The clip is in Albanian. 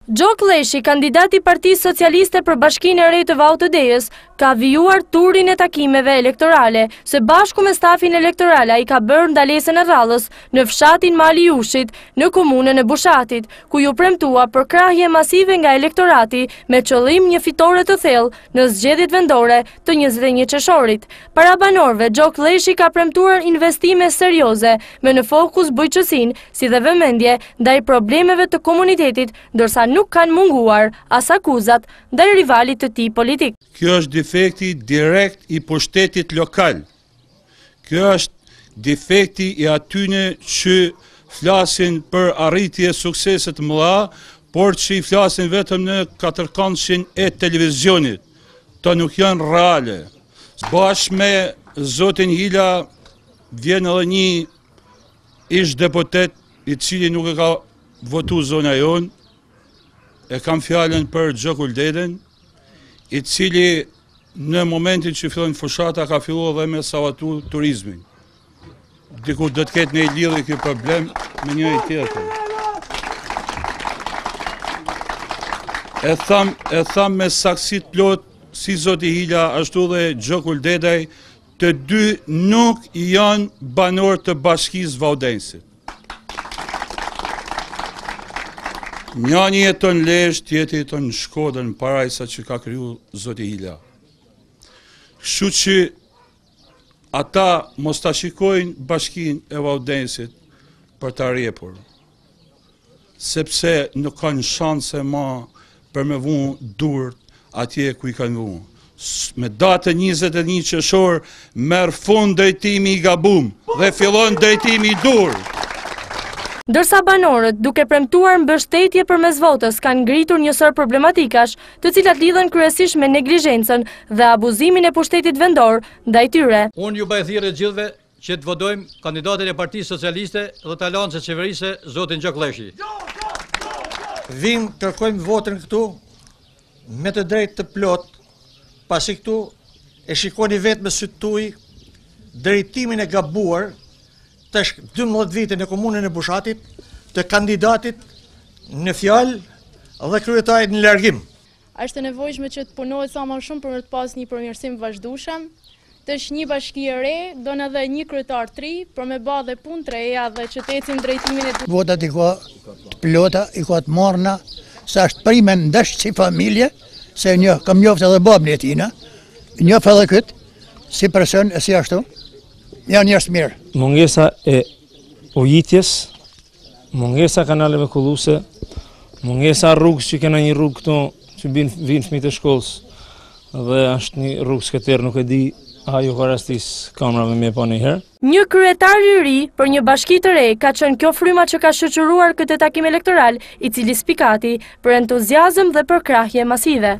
Gjok Lleshi, kandidat i Partisë Socialiste për Bashkinë e Re të Vaut të Dejës, ka vijuar turin e takimeve elektorale. Së bashku me stafin elektoral ai ka bërë ndalesën e radhës në fshatin Mali i Ushit, në komunën e Bushatit, ku iu premtua përkrahje masive nga elektorati me qëllim një fitore të thellë në zgjedhjet vendore të 21 qershorit. Para banorëve, Gjok Lleshi ka premtuar investime serioze me në fokus bujqësinë, si dhe vëmendje ndaj problemeve të komunitetit, ndërsa nuk kanë munguar as akuzat ndaj rivalit të tij politik. Kjo është defekti direkt i pushtetit lokal. Kjo është defekti i atyne që flasin për arritje suksese të mëdha, por që i flasin vetëm në katërkëndëshin e televizionit. Ato nuk janë reale. Bashkë me zotin Hila vjen edhe një ish deputet i cili nuk e ka votu zona jonë, e kam fjalën për Gjok Uldedën, i cili në momentin që fillon fushata ka fillu edhe me sabotu turizmin. Diku do të ketë një lidhje ky problem me njëri-tjetrin. E tham, e tham me saktësi të plotë si zoti Hila ashtu dhe Gjok Uldedaj, të dy nuk janë banorë të bashkisë Vau Dejësit. Njani jeton në Lezhë, tjetri jeton në Shkodër, në parajsa që ka kriju zoti Hila. Kështu që ata mos ta shikojnë bashkinë e Vau Dejësit për ta rjepur. Sepse nuk kanë shanse ma për me vu durt atje ku i kanë vu. Me datën 21 qershor merr fund drejtimi i gabum dhe fillon drejtimi i duhur. Ndërsa banorët, duke premtuar mbështetje përmes votës, kanë ngritur një sërë problematikash, të cilat lidhen kryesisht me neglizhencën dhe abuzimin e pushtetit vendor ndaj tyre. Unë ju bëj thirrje të gjithëve që të votojmë kandidatin e Partisë Socialiste dhe të Aleancës Qeverisëse, zotin Gjok Lleshi. Vijmë, kërkojmë votën këtu me të drejtë të plotë, pasi këtu e shikoni vetë me sytë tuaj drejtimin e gabuar tash 12 vite në komunën e Bushatit të kandidatit në fjalë dhe kryetarit në largim. Është e nevojshme që të punohet sa më shumë për të pas një përmirësim vazhdueshëm. Tash një bashki e re, don edhe një kryetar të ri, për me ba dhe punë të reja dhe që të ecim drejtimin e Votat i ka të plota, i ka të marrna, se është prime ndesh si familje, se e njoh, kam njoftë edhe babën e tina, njoh edhe këtë, si person e si ashtu, janë njerëz të mirë. Mungesa e ujitjes, Mungesa e kanaleve kulluese, mungesa e rrugës që kena një rrugë këtu që bin vijnë fëmijët e shkollës dhe është një rrugë sketer, nuk e di a ju ka rastis kamerave me pa njëherë. Një kryetar i ri për një bashki të re ka qenë kjo fryma që ka shoqëruar këtë takim elektoral, i cili spikati për entuziazëm dhe përkrahje masive.